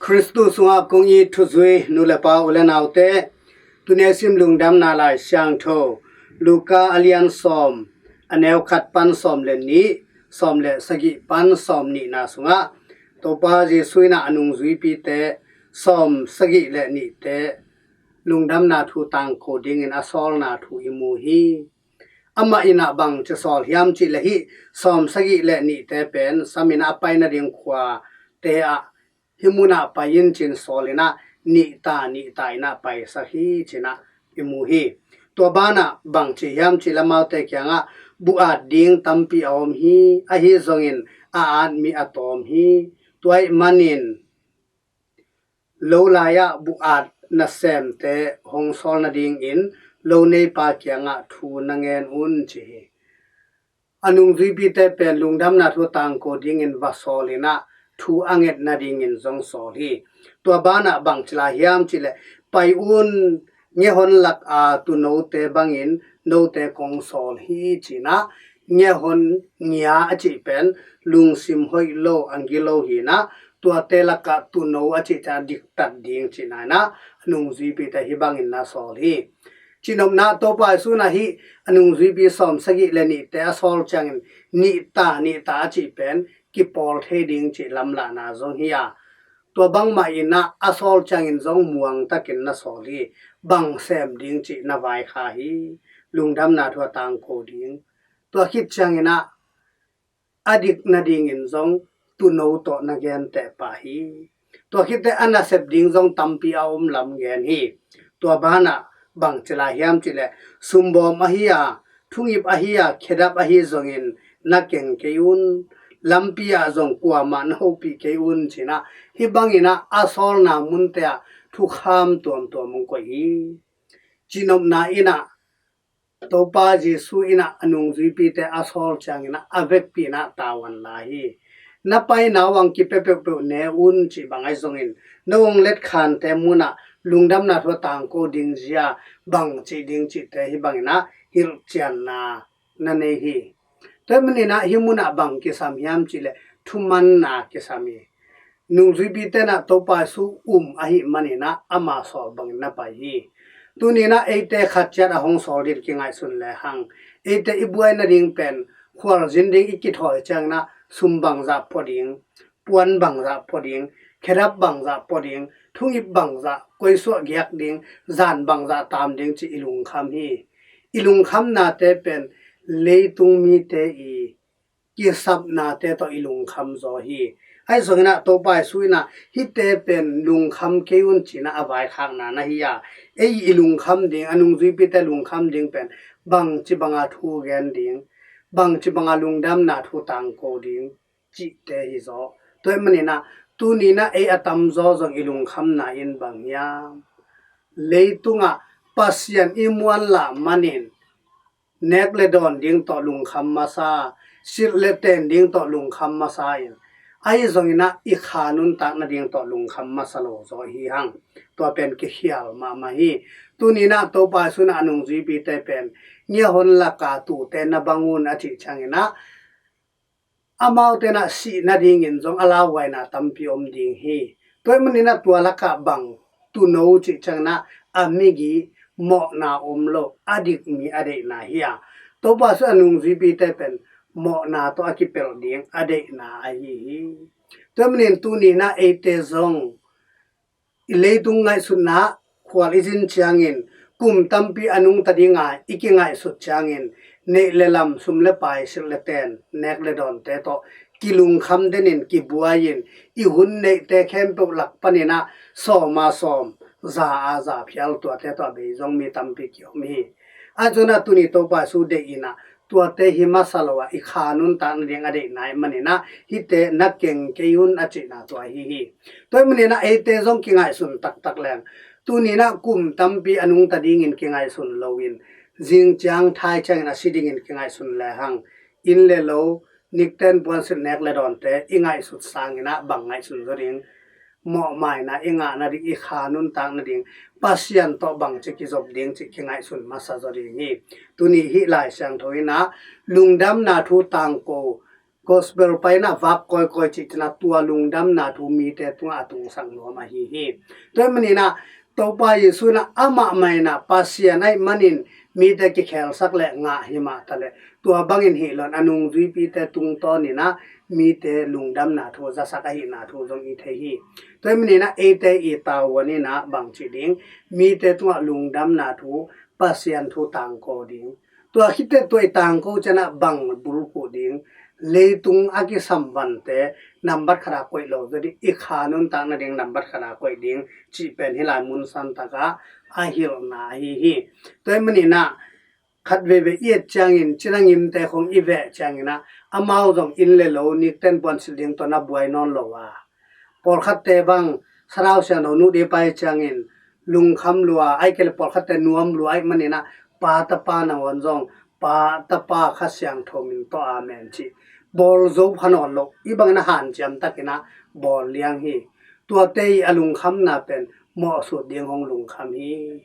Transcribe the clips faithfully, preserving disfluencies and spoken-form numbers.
Khristu sungah kong it thuzui nu le pa, u le naute, tuni a sim Lungdamna Lai Siangtho, Luka a lian sawm, a neu khat pan sawm le nih, sawm le sagih pan sawm nihna sungah Topa Jesuh in a nungzuipite sawm sagih le nihte lungdamna thu tangko dingin a sawlna thu i mu hi. Amah in a bangci sawl hiam cih leh hih sawm sagih le nihte pen sam in a pai nading khuate ah, hih mun ah pai in ci-in sawl in a, nihta nihta in a paisak hi ci-in a i mu hi. Tua banah bangci hiam cih leh amaute kiangah buh at ding tampi a om hi. Ahi zongin a at mi a tawm hi. Tua ahih manin lo lai-ah buh at nasemte hong sawl nadingin lo neipa kiangah thu na ngen un, ci hi. A nungzuipite pen lungdamna thu tangko dingin va sawl in a, thu a nget nadingin zong sawl hi. Tua banah bangci lai hiam cih leh, pai un, ngehon lak a tuunote bangin note kong sawl hi ci-in a, ngehon ngia a cih pen lungsim hoih lo, a gilo hi in a, tuate lakah tuuno a cih ciang diktat ding cihna in a, a nungzuipite hih bangin na sawl hi. Cihnopna, Topa Jesuh in a hih a nungzuipi sawm sagih le nihte a sawl ciangin nihta nihta a cih pen kipawl thei ding cih lamlahna zong hi a, tua bangmah in a, a sawl ciangin zong muang takin na sawl hi. Bang sem ding cih na vaikhak hi. Lungdamna thu a tangko ding. Tua khit ciangin a, a dik nadingin zong tuuno tawh na genteh pah hi. Tua khit teh a nasep ding zong tampi a om lam gen hi. Tua banah bangci lai hiam cih leh, sumbawm ahi a, thungip ahi a, khedap ahi zongin na keng kei un, lampi ah zong kuamah na hopih kei un ci-in a, hih bangin a, a sawlna munte ah thukham tuamtuam hong koih hi. Cihnopna in a, Topa Jesuh in a, a nungzuipite a sawl ciangin a, a vekpi in a tavuan la hi. Na paina uh ah kipia peuhpeuh ne un cih bang ahi zongin, na hong letkhante mun ah lungdamna thu a tangko ding zia bangci ding cihte hih bangin a hilhcianna na nei hi. Tua ahih manin a, hih mun ah bang kisam hiam cih leh thumanna kisam hi. Nungzuipite in a, Topa Jesuh um ahih manin a, ama sawl bangin na pai hi. Tuni in a, eite khat ciat a hong sawl ding kingaihsun lehang, eite i buai nading pen, khualzin ding i kithawi ciangin a, sum bangzah pua ding, puan bangzah pua ding, khedap bangzah pua ding, thungip bangzah koisuah giak ding, zan bangzah taam ding cih i lungkham hi. I lungkhamnate pen leitung mite i kisapnate tawh i lungkham zaw hi. Ahi zongin a, Topa Jesuh in a, hihte pen lungkham kei un ci-in a, a vaikhakna na hi a, ei i lungkham ding, a nungzuipite lungkham ding pen bangci banga thu gen ding, bangci banga lungdamna thu tangko ding cihte hi zaw. Tua ahih manin a, tuni in a, ei a tamzaw zong i lungkhamna in bang hiam? Leitungah Pasian i muanlah manin nek le dawn ding tawh lungkham masa, silh le ten ding tawh lungkham masa in, ahi zongin a, i kha nuntak nading tawh lungkham masa lo zaw hi hang. Tua pen kikhial mahmah hi. Tuni in a, Topa Jesuh in a, a nungzuipite pen, ngiahon laka tuute na bang un a cih ciangin a, amaute in a, sih nadingin zong a lauhuaina tampi om ding hi. Tua ahih manin a, tua lakah bang, tuuno cih ciangin a, a migi mawhna om lo, a dik mi a deihna hi a, Topa Jesuh a nungzuipite pen mawhna tawh a kipelh ding a deihna ahi hi. Tua ahih manin tuni in a, eite zong i leitung ngaihsutna ah khual i zin ciangin, kum tampi a nungta dinga i kingaihsut ciangin, neih le lam, sum le pai, silh le ten, nek le dawnte tawh kilungkham denin, kibuai-in, i hun neihte khempeuh lak panin a, sawm a sawm, za a za phial, tuate tawh a bei zong mi tampi kiom hi. Ahi zongin a, tuni Topa Jesuh deih in a, tuate hi masa lo a, i kha nuntak nading a deihna ahih manin a, hihte na keng kei un a cihna tua ahi hi. Tua ahih manin a, eite zong kingaihsun taktak leng, tuni in a, kum tampi a nungta dingin kingaihsun loin, zing ciang thai ciangin a si dingin kingaihsun lehang, inn le lo, nikten puansilh, nek le dawnte i ngaihsut sangin a, bang ngaihsun zaw ding? Mawhmaina i ngah nading, i kha nuntak nading, Pasian tawh bangci kizop ding cih kingaihsun masa zaw ding hi. Tuni hih Lai Siangtho in a, lungdamna thu tangko gospel paina vak kawikawi cih cinah tua lungdamna thu mite tungah a tungsak nuam ahi hi. Tua ahih maninah Topa Jesu inah amah mah inah Pasian ahih manin mite kikhelsak le ngah hi mah taleh tua bangin hih loin a nungzuipite tungtawn inah mite lungdamna thu zasak ahihna thu zong i thei hi. Tua ahih maninah eite i tavuan inah bangci ding, mite tungah lungdamna thu, Pasian thu tangko ding. Tua khit teh tua i tangko cianah bang bulphuh ding, leitung a kisam vante nambat khat a koih lo zaw ding, i kha nuntak nading nambat khat a koih ding cih pen hih lai mun santakah a hilhna ahi hi. Tua ahih maninah khat veivei i et ciangin, cinangimte khong i veh cianginah amau zong inn le lo nikten puansilh ding tawh na buai nawn lo a, pawlkhatte bang Thlarau Siangtho nuh ding pai ciangin lungkham lua, ahih kei leh pawlkhatte nuam lua ahih maninah Pa, Tapa nangawn zong Pa, Tapa, Kha Siangtho min tawh amen cih bawl zo pha nawn lo. Hih bangin a hanciam takinah bawl liang hi. Tuate i a lungkhamna pen mawhsut ding hong lungkham hi.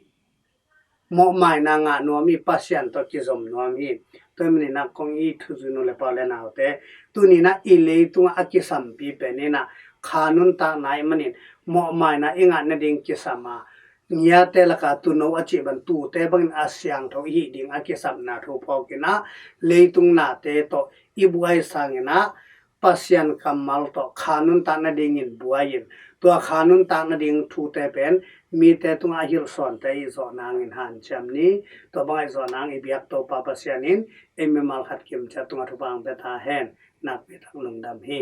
Mawhmaina ngah nuam hi, Pasian tawh kizom nuam hi. Tua ahih maninah kong it thuzui nu le pa le naute, tuninah i leitungah a kisampi pen inah kha nuntakna ahih manin mawhmaina i ngah nading kisam a, ngiate laka tuuno a cih bang tuute bangin a siangtho i hih ding a kisapna thu phawk inah leitung nate tawh i buai sanginah Pasian kammal tawh kha nuntak nadingin buai-in, tua kha nuntak nading thute pen mite tungah a hilhsawnte i zawh nangin hanciam ni. Tua bangah i zawh nang i biak Topa Pasian in ei mimal khat kimciat tungah thupha hong pia ta hen. Nakpi tak lungdam hi.